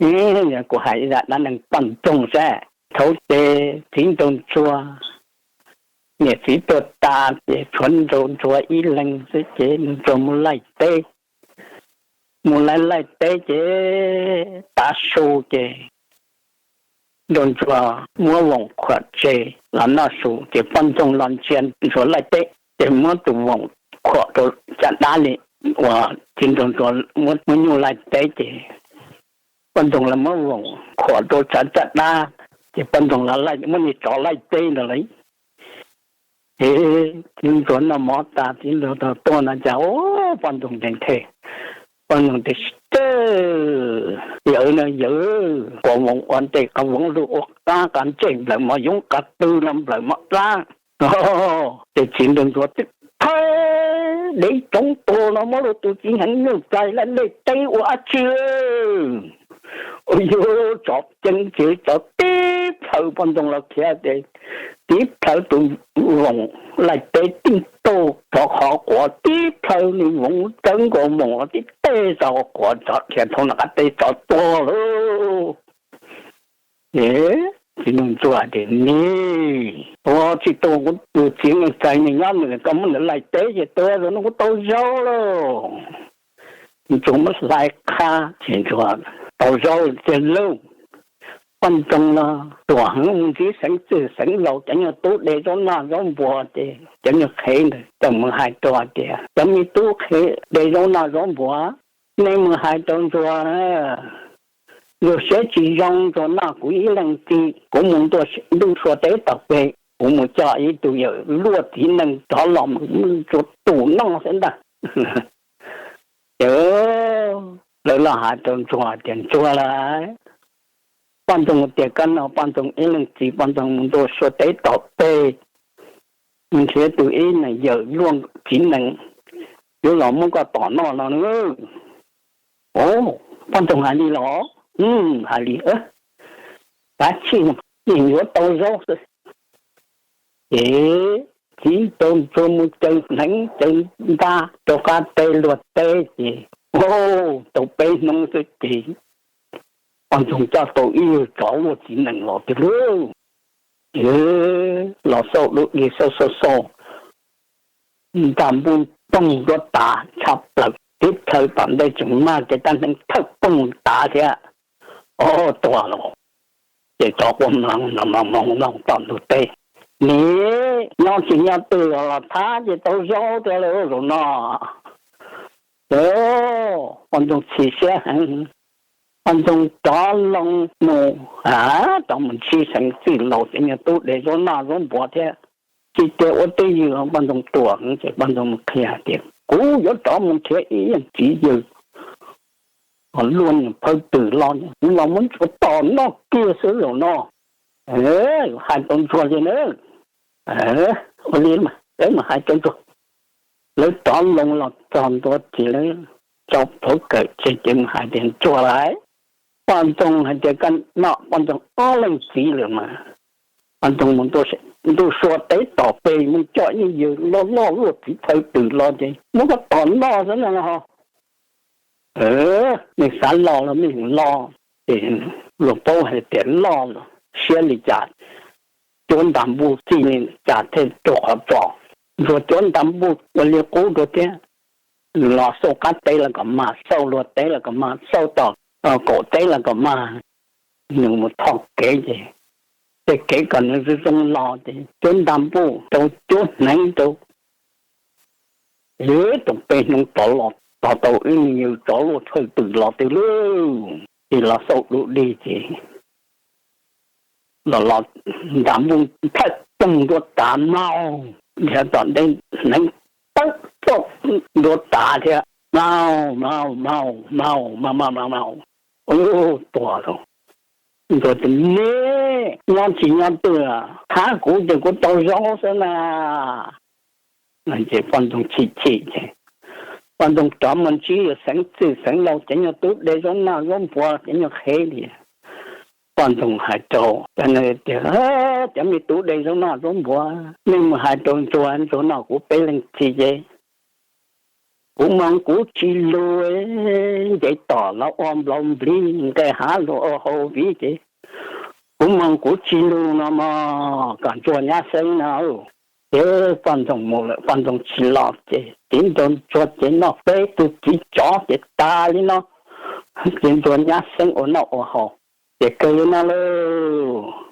Kuv hais ib zaj dab neeg poj ntxoog saib. Thaum ub ces txiv nraug ntsuag, niam txiv tuag tas ces tshuav nraug ntsuag ib leeg xwb ces nraug ntsuag mus laij teb. Mus laij laij teb ces tav su ces nraug ntsuag muab voos khuam tseg los noj su ces poj ntxoog los ntsia ntsuag laij teb ces muab tus voos khuam rau caj dab li uas txiv nraug ntsuag muab nyuj laij teb ces poj ntxoog los muab voos khuam rau tsav caj dab ces poj ntxoog los muab niag tsov laij teb ntag lauj. Ces txiv ntsuag noj mov tas txiv ntsuag tau tuaj no cas poj ntxoog nthe nthe, poj ntxoog tias, Yawg, yawg, kuas voos ua ntej qas voos lug ua qab qas ntsej nplawm mos yoov qas tw los nplawm mos dab. Ces txiv nraug ntsuag twb thawb dev tsoov tuag no muab luag tus txiv heev nyuj txais laij teb ua dab tsi. Ua yog tsov ceeb ces tsov tib plhaw, poj ntxoog los khiav ces tib plhaw tus voos laij teb tib ntaug, tsov qhov quav tib plhaw, nws voos tsawb nkaus voos los tib teg tso quav, tsov khiav dhau nram qab teb tsov tuag lauj. Ces txiv nraug ntsuag tias, Nim, ua tsis tuag kuv tus txiv nyuj txais nws nyob nws, koj muab nws laij teb ces tuag rau no kuv tau zaub lauj. Ntsuag muab hlais qha ces ntsuag tau zaub tiag lauj. Poj ntxoog los ruam heev, mus ntsib Xeev Txwj Xeev Laus cov nyuag tub de zaub noj zaub npua ces cov nyuag qhev ntawd txawm mus hais rau hais tias, Cov me tub qhev de zaub noj zaub npua, nej mus hais rau ntsuag na, ntsuag siab tsis zoo, ntsuag noj kuv ib leeg txiv, kuv mus ntuj sua teb tom peg, kuv mus coj ib tug yawm luaj txiv nees rov los mus ntsuag tus noj xwb ntag. Ces lawv los hais rau ntsuag tias, Ntsuag lauj, poj ntxoog tias koj noj poj ntxoog ib leeg txiv, poj ntxoog mus ntuj sua teb tom peg, mus nrhiav tug ib neeg yawm luaj txiv nees, yuav los muab koj tom noj no. Poj ntxoog hais li los? Hais li, kav tsij, yeej yuav tau zaub xwb. Ces txiv nraug ntsuag mus caws hneev caws nta rau qab teb luag teb ces, tau peb hnub xwb ces poj ntxoog coj tau ib yawg tsov luaj txiv nees los tiag lauj. Ces los xauj dub dig xauj xauj xauj, nta npuj toog nruab tav tshaj plaws, tib plhaw tom ntej tseem mag kev tab hneev thawj poog tav thiab, o, tuag lauj. Ces tsov quaj mloog mloog mloog mloog tom ntug teb, Nim, nyob tsis nyob twg los thab ces tau zaub tiag lauj zaum no. Poj ntxoog chim siab heev, poj ntxoog rov loo mus, rov mus ntsib Xeev Txwj Laus cov nyuag tub de zaub noj zaub npua thiab. Tsis tias ua twj ywm, poj ntxoog ruam heev ces poj ntxoog mus qhia hais tias, Kuv yuav rov mus nrhiav ib leeg txiv yawg luaj nws phawj twm los, kuv los muab ntsuag tom noj kiag xwb zaum no. Hais tau ntsuag li na. Ua li, peb mus hais rau ntsuag. Lawv rov loo los txog ntua ces lawv tso plhuav kawm tseg ces mus hais tias, Ntsuag lauj, poj ntxoog hais tias koj noj poj ntxoog ob leeg txiv lawm mas, poj ntxoog mus ntuj sua teb tom peg mus coj ib yawg loj loj luaj txiv phawj twm los ces muab koj tom noj xwb no los. Nej xav los los nej los. Ces luag paub hais tias loj los siab li cas, cuab ntas npuj txij li cas thiaj raug qhov tso. Ntsuag cuab ntas npuj ua li qub dua thiab, los xauj qab teb los kom mag, xauj luag teb los kom mag, xauj tom kaum teb los kom mag. Nws mus thov kev ces, tej kev kom nws zoo zoo los ces cuab ntas npuj rau cuab hneev rau, tau peb hnub rov los tos tau ib me nyuag tsov luaj phawj twm los twg lauj. Ces los xauj dub dig ces los los ntas npuj thawj poog nruab tav maug, nrhiav tom ntej hneev tawb poog nruab tav thiab, maug maug maug maug maug maug maug, tuag lauj. Ntsuag tias, Neb nyob tsis nyob twg, thab kuv ces kuv tau zaub xwb na. Ces poj ntxoog chim chim ces poj ntxoog rov mus ntsib Xeev Txwj Xeev Laus cov nyuag tub de zaub noj zaub npua cov nyuag qhev li. Poj ntxoog hais rau tias, Cov me tub de zaub noj zaub npua, nej mus hais rau ntsuag, ntsuag noj kuv peb leeg txiv ces Kuv moog kuv tsi lug, nce tom los ua nplaum nplij, nqes hav lug ua hau viv ces kuv moog kuv tsi lug no mog, kom ntsuag nyab xeeb no. Ces poj ntxoog mus lawm, poj ntxoog tsi los ces txiv nraug ntsuag ces noj peb tug txiv tsov ces tas li no. Ces ntsuag nyab xeeb ua noj ua haus ces kawg li no lauj.